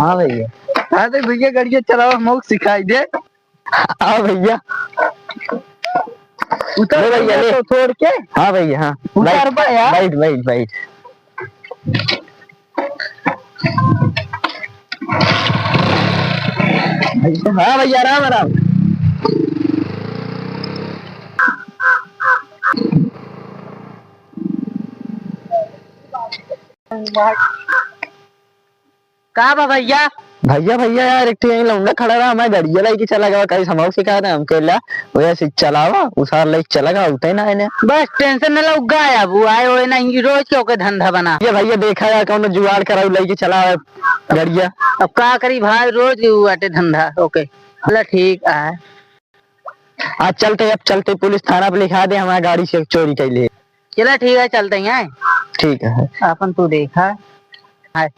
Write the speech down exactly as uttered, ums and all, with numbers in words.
हाँ भैया। हाँ तो भैया, गड़िया चलावा, हमहू सिखाई दे। हाँ भैया। उतर ले भैया, भैया, ले। तो छोड़ के। हाँ भैया, हाँ। उतर बैठ, बा यार। बैठ, बैठ, बैठ। हाँ भैया, राम राम। का बा भैया? भैया, भैया यार, एक ठे यहीं लौंडा खड़ा रहा, हमारे गड़िया लइके चला गवा, कहीं समझ से कहा था, हम कहला, वो ऐसे चलावा, उसार लइके चला गवा, उठे ना आने। बस tension न लो, गायब हुआ है, वो ना, ये रोज के ओके धंधा बना। ये भैया देखा यार, कौनो जुगाड़ कराऊ, लइके चला गड़िया। अब का करी भाई, रोज के हुआ आटे धंधा, ओके। चला ठीक है। आज चलते, अब चलते पुलिस थाना पे लिखा दे, हमारे गाड़ी से चोरी कैले। चला ठीक है, चलते हैं। ठीक है। अपन तू देखा। हाय।